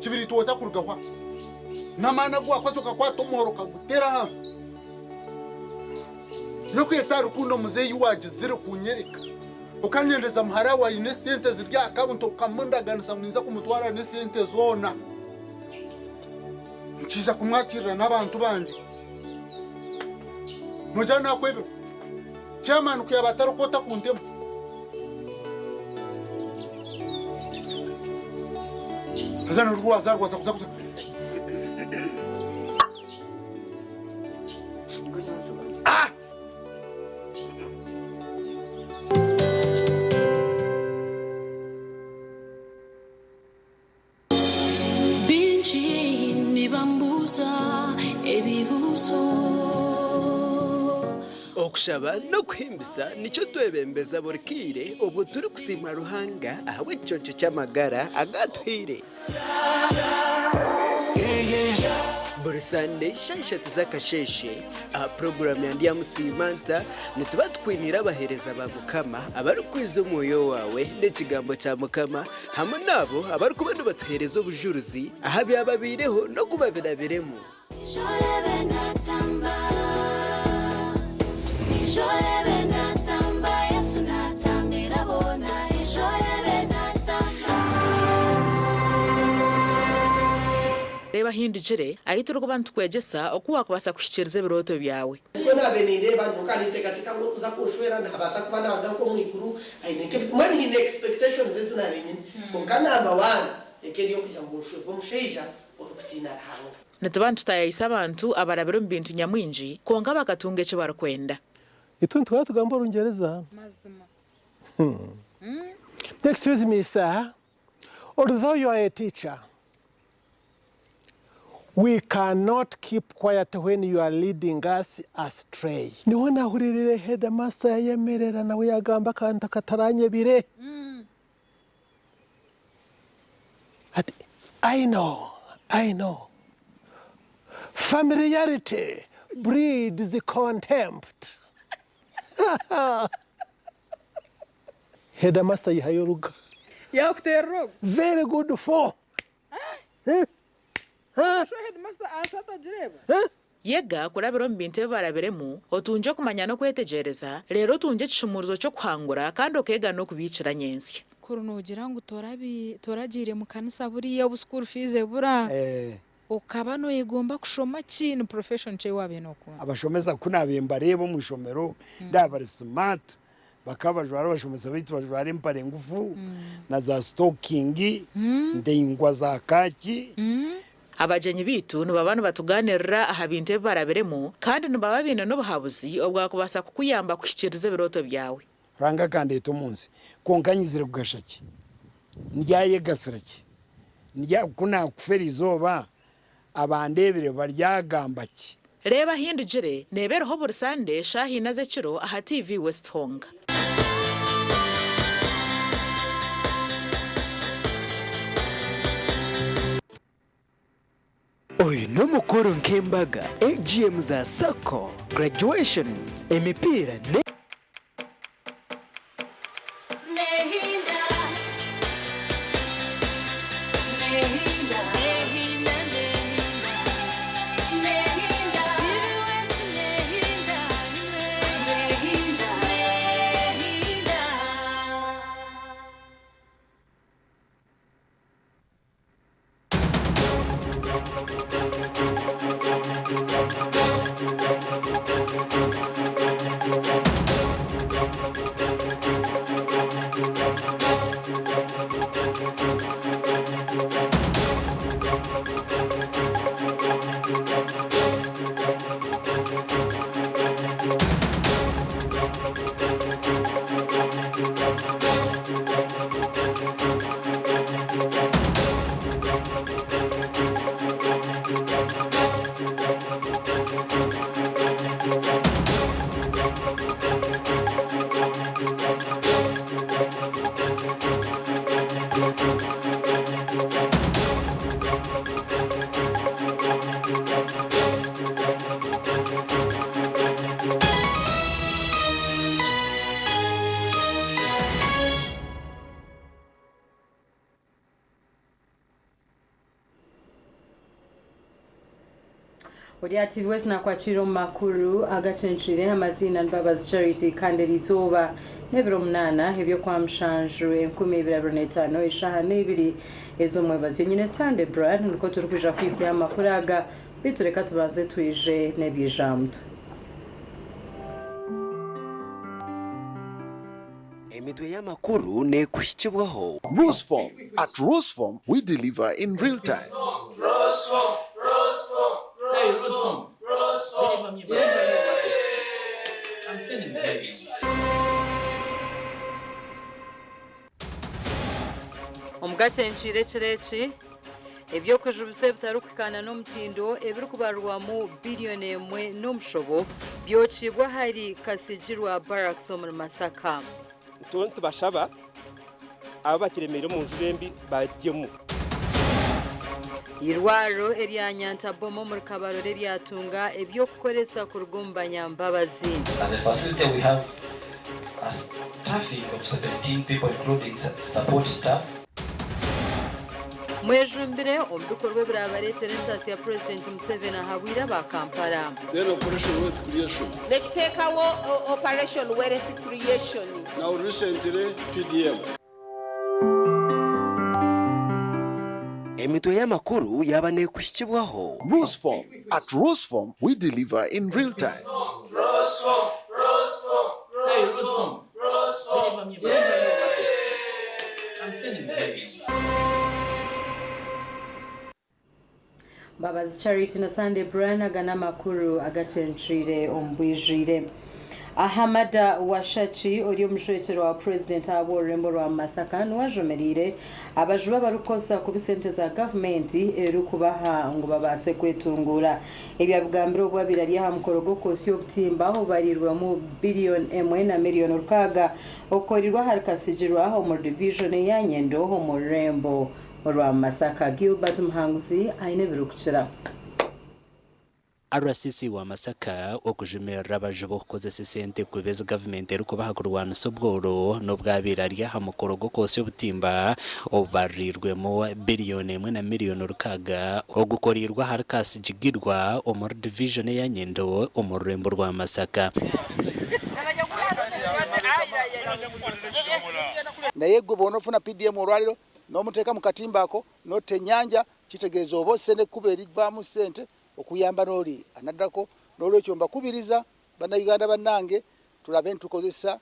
Kibiriiti otakurugaho aha. N'amaani agu waakozesa okakwata omuhoro okaguteera ahansi. N'okweta ahari rukundo muzeeyi waagizire kunyereka. Okanyendeza muhara we aine esente ziri aha akawunti okamundaganisa ngu ninza kumutwara n'esente zoona. Nkiija kumwakirira n'abantu bangye. Nogira naakwebirwe? Chairman ku yaaba atariho otakuntema. Haza n'orwo wazaarwa waza kuza kuza. Ah! Baingi nibambuuza ebibuuzo. Okushaba n'okuhimbisa nikyo twebembeza buri kaire obwo turikusiima Ruhanga ahabw'ekiconco ky'amagara agu atuhaire. Buri Sande shaaha ishatu z'akasheeshe aha puroguraamu ya Ndyamusiima Nta, nituba tukwiniire abaheereza ba Mukama abarikwiza omwoyo waawe n'ekigambo kya Mukama hamwe n'abo abarikuba nibatuheereza obujurizi aha byababaireho n'oku babirabiremu. Ija orebe natamba, ija orebe natamba, Yesu natambira boona, ija orebe natamba. Reeba Ahindukire, ahu turikuba nitukwegyesa oku waakubaasa kuhikiiriza ebirooto byawe. Nikwo naabaire nindeeba nyowe ninteekateeka ngu orikuza kunshwera naabaasa kuba naaruga nk'omu iguru aine nk'ebi mbwenu nyine expectations ezi naabaire nyine kwonka number one eka eri ey'okugira ngu nshwerwe omushaija orikutiina Ruhanga. Nituba nitutaayaayisa abantu abarabire omu bintu nyamwingi kwonka bakatunga eki barikwenda. Itwe nituhora tugamba Orungyereza. Mazima. Excuse me sir, although you are a teacher, we cannot keep quiet when you are leading us astray. Niho nahuririire headmaster yayemerera nawe yagamba akantu akataranyebire. Ati, I know, I know. Familiarity breeds contempt. Headmaster ayihayo oruga. Yakuteerera ogwo. Very good for. Sho headmaster ahansi atagireeba? Yega kurabira omu bintu ebi barabiremu, otungye okumanya n'okwetegyereza, reero otungye ekishumuurizo ky'okuhangura kandi okeega n'okubiikira nyentsya. Kuri noogira ngu toragiire mu kanisa buriya obu school fees ebura, okaba noyegomba kushoma ki? Ni profession ki ei waabaire nookunda? Abashomesa ku naabaire mbareeba omu ishomero ndaaba bari smart, bakaba bajwara abashomesa baitu bajwara empare ngufu na za sitokingi ndaingwa za kaaki. Abagyenyi baitu nibaba nibatugaaniirira aha bintu ebi barabiremu kandi nibaba baine n'obuhabuzi obwakubaasa kukuyamba kuhikiiriza ebirooto byawe. Ruhanga akandeeta omu nsi, kwonka nyizire kugasha ki? Ndyayegasira ki? Ndya, ku naakufa eriizooba, abandeebire baryagamba ki? Reeba Ahindugire neeba eriho buri Sande shaaha ina z'ekiro aha TV West Honga. Oyu n'omukoro nk'embaga, AGM za Sacco, graduations, emipiira ne. Nehinda, nehinda, nehinda, nehinda, nehinda, nehinda, nehinda, nehinda. Ori aha TV West nakwakira omu makuru agacencwire amaziina ni Mbabazi Charity kandi eriizooba n'ebiro munaana eby'Okwamushanju 2025 eshaaha n'eibiri ez'omwebazyo. Nyine Sunday Brian nikwo turikwija kuhitsyaho amakuru aga beitu reka tubanze twije n'ebyija aha mutwe. Emitwe y'amakuru neekuhikibwaho. Rusform. At Rusform, we deliver in real time. Omu gacencwire ekiro eki, eby'okujubisa ebitarikuhikaana n'omutindo ebirikubarirwamu biriyoni emwe n'omushobo byokiibwe ahari Kasigirwa Barracks omuri Masaka. Nituba nitubashaba abu bakiremeire omu njuba embi barugyemu. Eirwariro erya Nyantaboma omuri Kabarole ryatunga eby'okukoresa kuruga omu banyambabazi. As a facility we have a staffing of 17 people including support staff. Mwejumbire omu bikorwa ebiraabareetere entaasi ya Purezidenti Museveni ahabwire aba Kampala. Then Operation Wealth Creation. Netuteekawo Operation Wealth Creation. Now recently PDM. Emitwe y'amakuru yaaba neekuhikibwaho. Rusform. At Rusform, we deliver in real time. Mbabazi Charity na Sunday Brian aga n'amakuru agacencwire omu bwijwire. Ahamada Washaki ori omushwekyerwa wa Purezidenti ahabw'orurembo rwa Masaka niwe ajumirire abajubi abarikukozesa kubi sente za gavumenti erikubaha ngu babaase kwetunguura. Ebi abigambire obu abaire ari aha mukoro gw'okwosya obutimba obubariirwemu biriyoni emwe na miriyoni rukaaga okukorirwe ahari Kasigirwa omuri divijoni eya Nyendo omu rurembo orwa Masaka. Gilbert Muhanguzi aine ebirikukiraho. RCC wa Masaka okujumirira abajubi okukozesa esente kubi ezi gavumenti erikubaha kurwanisa obworo n'obu abaire ari aha mukoro gw'okwosya obutimba obubariirwemu biriyoni emwe na miriyoni rukaaga ogukoreirwe ahari Kasigigirwa omuri divijoni eya Nyendo omu rurembo rwa Masaka. Naye gwe bw'onoofuna PDM olwaliro n'omuteeka mu katimba ako n'otta ennyanja kitegeeza oba osse n'ekkubo erivaamu ssente okuyamba n'oli anaddako. N'olwekyo mbakubiriza Bannayuganda bannange tulabe nti tukozesa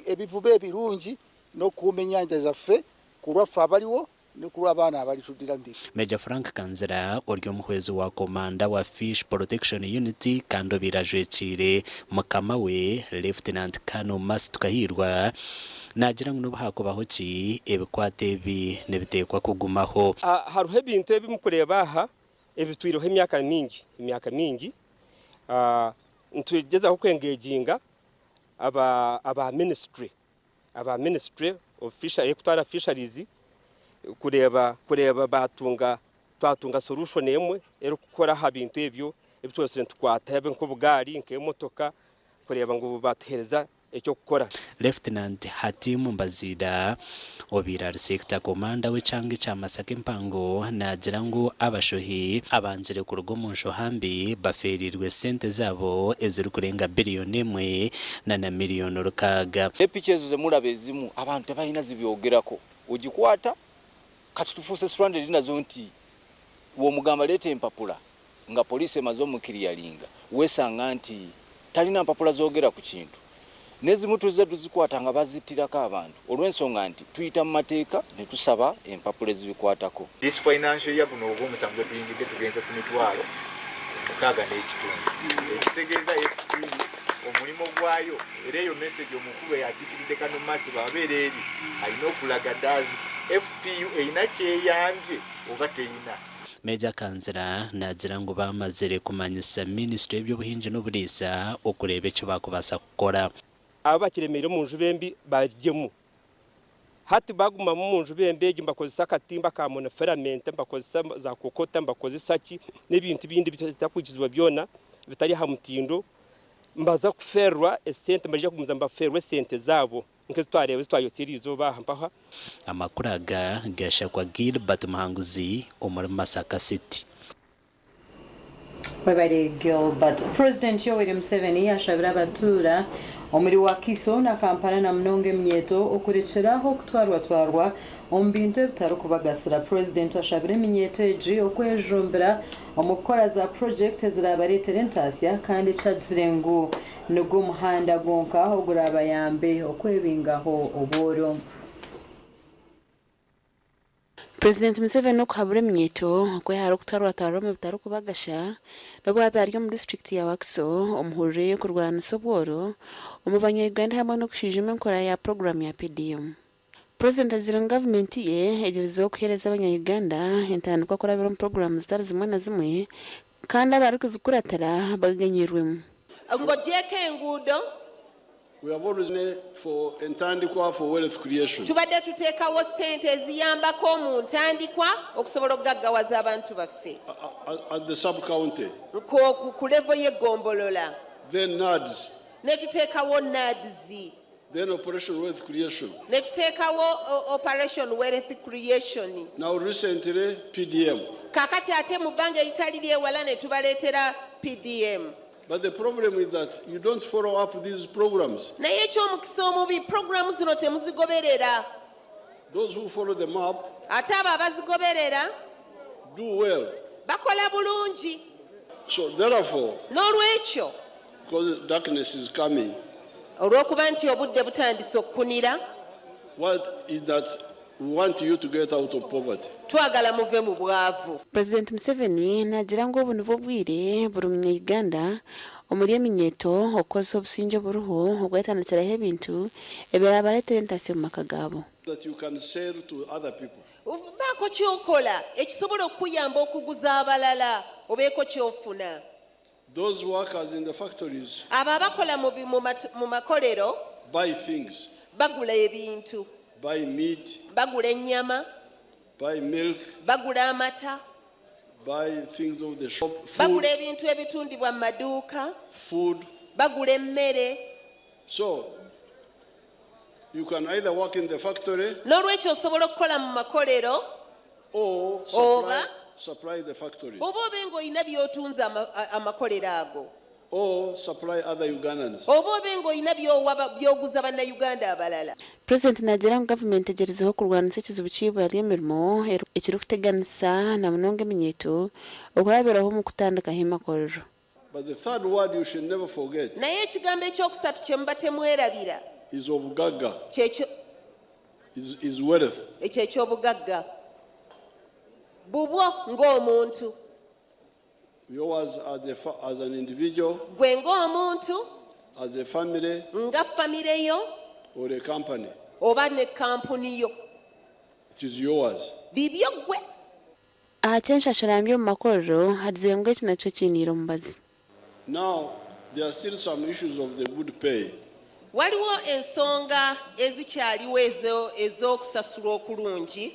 ebivuba ebirungi n'okukuuma ennyanja zaffe ku lwaffe abaliwo ne ku lw'abaana abalituddira mu bigere. Major Frank Kanzira ori omuhwezi wa komanda wa Fish Protection Unit kandi obaire ajwekiire mukama we Lieutenant Colonel Mercy Tukahiirwa naagira ngu n'obu haakubaho ki, ebikwato ebi nibiteekwa kugumaho. Hariho ebintu ebi murikureeba aha ebitwireho emyaka mingi, emyaka mingi. Nitugyezaho kwengeginga aba aba minisitule, aba minisitule of fisheries erikutwara fisheries kureeba kureeba baatunga twatunga solution emwe erikukora aha bintu ebyo ebi twosire nitukwata nk'obugaari, nk'emotoka kureeba ngu baatuheereza eky'okukora. Lieutenant Hatim Mbaziira obaire ari Sector Commander w'ekyanga ekya Masaka empango naagira ngu abashohi abangire kuruga omu nshoha mbi bafeereirwe sente zaabo ezirikurenga biriyoni emwe na na miriyoni rukaaga. Epiki ezo zemuraba ezimu abantu tebalina zibyogerako ogikwata kati tufuuse stranded nazo nti womugamba leeta empapula nga police emaze omukiriyalinga wesanga nti talina mpapula zogera ku kintu nezimu tuzze tuzikwata nga bazittirako abantu olwensonga nti tuyita mu mateeka netusaba empapula ezibikwatako. This financial year guno ogw'omusanvu gwetuyingidde tugenze ku mitwalo mukaaga n'ekitundu ekitegeeza FPU omulimo gwayo era eyo message omukulu eyakiikiridde Kano Mercy bw'abeera eri alina okulaga does FPU erina kyeyambye oba teyina. Major Kanzira naagira ngu baamazire kumanyisa minisitule y'eby'obuhingi n'oburiisa okureeba eki baakubaasa kukora. Abo abakiremeire omu njuba embi barugyemu. Hati bagumamu omu njuba embi egyo nibakozesa akatimba ka monofilament, nibakozesa za kokota, nibakozesa ki n'ebintu ebindi ebitarikwikirizibwa byona bitari aha mutindo, nibaza kufeerwa esente, nibaija kugumizamu nibafeerwa esente zaabo nk'ezi twareeba ezi twayotsya eriizooba aha mpaha. Amakuru aga gashakwa Gilbert Muhanguzi omuri Masaka City. Webale Gilbert. President Yoweri Museveni yashabira abatuura omuri Wakiso na Kampala na munonga eminyeeto okurekyeraho okutwarwatwarwa omu bintu ebitarikubagasira. President ashabire eminyeeto egi okwejumbira omu kukora za project ezirabareetera entaasya kandi ekyagizire ngu nigwo muhanda gwonka ogurabayambe okwebingaho obworo. Purezidenti Museveni okuhabura eminyeeto okwehara okutwarwatwarwa omu bitarikubagasha n'obu yaabaire ari omu disiturikiti ya Wakiso omuhurire y'okurwanisa obworo omu banya-Uganda hamwe n'okushwijuma enkora ya puroguraamu ya PDM. Purezidenti agizire ngu gavumenti ye egyerizeho kuheereza abanya-Uganda entandikwa kurabira omu puroguraamu zitari zimwe na zimwe kandi abarikuzikuratira baganyirwemu. Ng'ogyeko enguudo. We have always for entandikwa for wealth creation. Tubadde tuteekawo ssente eziyambako mu ntandikwa okusobola okugaggawaza abantu baffe. At the sub county. Ku level y'eggombolola. Then NAADS. Ne tuteekawo NAADS. Then Operation Wealth Creation. Ne tuteekawo Operation Wealth Creation. Now recently PDM. Kaakati ate mu bbanga eritali ly'ewala ne tubaleetera PDM. But the problem is that you don't follow up these programs. Naye eky'omukisa omubi puroguramu zino temuzigoberera. Those who follow them up Ate abo abazigoberera do well. bakola bulungi. So therefore, N'olwekyo, because darkness is coming, olw'okuba nti obudde butandise okukunira, what is that we want you to get out of poverty. Twagala muve mu bwavu. Purezidenti Museveni naagira ngu obu nibwo bwire buri munya-Uganda omuri eminyeeto okukozesa obusingye oburiho obwetandikiraho ebintu ebiraabareetere entaasya omu maka gaabo. That you can sell to other people. Baako ky'okola ekisobola okukuyamba okuguza abalala obeeko ky'ofuna. Those workers in the factories Abo abakola mu makolero buy things. Bagula ebintu. Buy meat. Bagula ennyama. Buy milk. Bagula amata. Buy things of the shop. Food. Bagula ebintu ebitundibwa mu maduuka. Food. Bagula emmere. So you can either work in the factory. N'olwekyo osobola okukola mu makolero. Or Oba supply the factories. Oba obe ng'olina by'otunze amakolero ago. Or supply other Ugandans. Oba obe ng'olina by'oguza bannayuganda abalala. Purezidenti naagira ngu gavumenti egyerizeho kurwanisa ekizibu ky'eibura ry'emirimo ekirikuteganisa na munonga eminyeeto okurabiraho omu kutandikaho emakorero. But the third word you should never forget. Naye ekigambo ekyokusatu kye muba temwerabira. Is obugagga. Kyekyo. Is wealth. Ekyo eky'obugagga. Bubwo ng'omuntu. Yours as an individual. Gwe ng'omuntu. As a family. Nga famire yo. Or a company. Oba ne kampuni yo. It is yours. Bibyo gwe. Aha ky'enshashara mbi omu makorero hagizire ngu eki nakyo kiiniire omubazi. Now there are still some issues of the good pay. Waliwo ensonga ezikyaliwo ez'okusasulwa okulungi.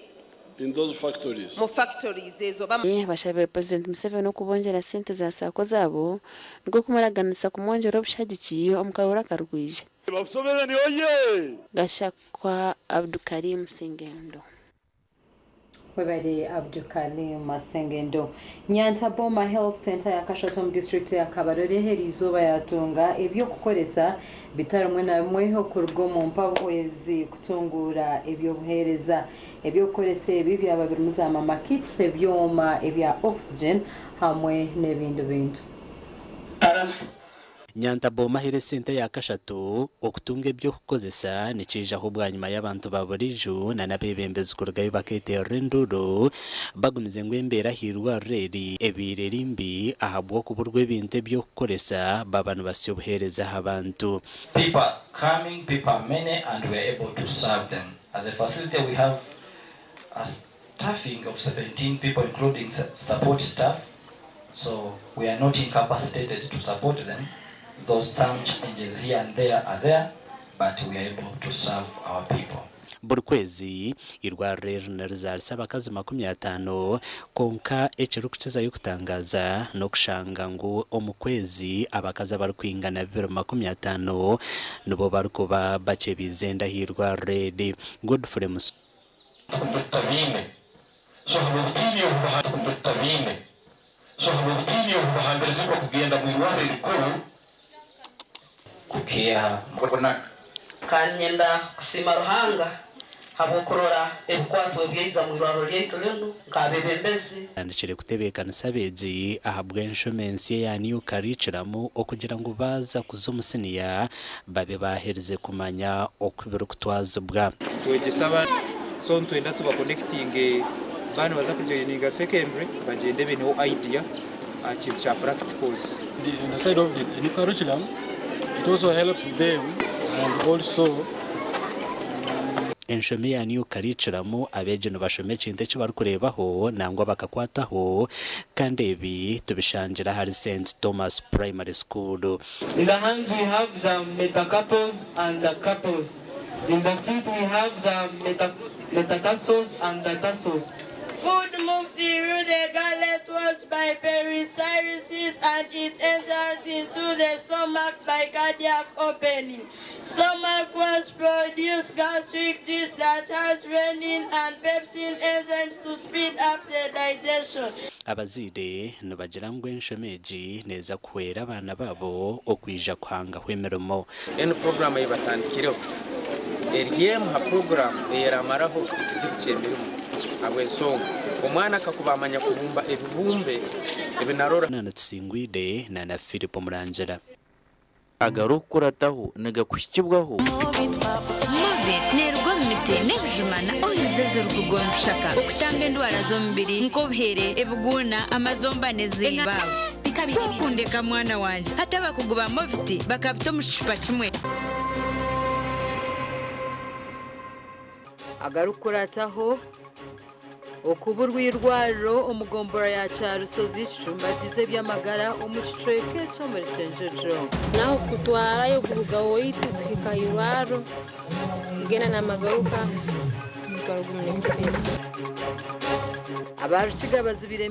In those factories. Mu factories ezo Bashabire Purezidenti Museveni okubongyera sente za SACCO zaabo nikwo kumaraganisa kumwongyera obushagiki omu karuuru akarikwija. Museveni oye! Gashakwa Abdukarim Sengendo. Webale Abdukarim Sengendo. Nyanta Boma Health Center ya Kashoto mu district ya Kabarole eriizooba yatunga ebyokukoresa bitari na bimwe okuruga omu mpabuhwezi kutunguura ebyobuheereza. Ebyokukoresa ebi byaba birimu za mama kits, ebyoma ebya oxygen hamwe n'ebindi bintu. Nyanta Boma Health Center ya Kashato okutunga ebyokukozesa nikiijaho bwanyima y'abantu ba burijo na n'abeebembezi kurugayo bakeeterera enduuru bagumize ngu embeera aha irwariro eri ebaire eri mbi ahabw'okuburwa ebintu ebyokukoresa baba nibasya obuheereza aha bantu. People are coming, people are many, and we are able to serve them. As a facility, we have a staffing of 17 people, including support staff. So we are not incapacitated to support them, though some challenges here and there are there, but we are able to serve our people. Buri kwezi irwariro eri nirizaarisa abakazi 50 kwonka ekirikukizayo kutangaza n'okushanga ngu omu kwezi abakazi abarikwingana 250 nibo barikuba bakyebiize enda aha irwariro eri. Godfrey Musu. Nibahambirizibwa kugenda mu irwariro erikuru kukeha. Kandi nyenda kusiima Ruhanga habw'okurora ebikwatwa ebyaiza mu irwariro lyaitu linu nk'abebembezi. Atandikire kutebeekanisa abeegi ahabw'enshoma ensya eya New Curriculum okugira ngu baaza kuza omu siniya babe baaherize kumanya oku birikutwazibwa. Twegyese abaana so nitwenda tubakonekitinge baaba nibaza kujoyininga secondary bagyende baineho idea aha kintu kya practicals. In the side of the new curriculum, it also helps them and also Enshomo eya New Curriculum abeegi nibashoma ekintu eki barikureebaho nangwa bakakwataho kandi ebi tubishangire ahari Saint Thomas Primary School. In the hands we have the metacarpals and the carpals. In the feet we have the meta metatarsals and the tarsals. Food moves through the gullet walls by peristalsis and it enters into the stomach by cardiac opening. Stomach walls produce gastric juice that has rennin and pepsin enzymes to speed up the digestion. Abazaire nibagira ngu enshomo egi neeza kuhwera abaana baabo okwija kuhangaho emirimo. Enu puroguramu ei batandikireho eri emu ha puroguramu eyeramaraho ekizibu ky'emirimo habw'ensonga omwana kakuba amanya kubumba ebibumbe ebinarora. Nana Tusingwire na na Philip Murangira. Agarikukurataho nigakuhikibwaho. Movit neeruga omu miti n'ebijuma na oils ezirikuruga omu bishaka okutamba endwara z'omubiri nk'obuhere, ebiguuna, amazomba n'ezindi. Kwokundeka mwana wangye hati abakugu ba Movit bakabita omu kicupa kimwe. Agarikukurataho, Okuburwa eirwariro omu gombora ya Kyarusozi kicumbagize eby'amagara omu kicweka ekyo omuri Kyenjojo. Naho kutwarayo kuruga owaitu kuhika aha irwariro kugenda namagaruka omutwaro gumwe n'ebicweka. Aba Rukiga bazibire.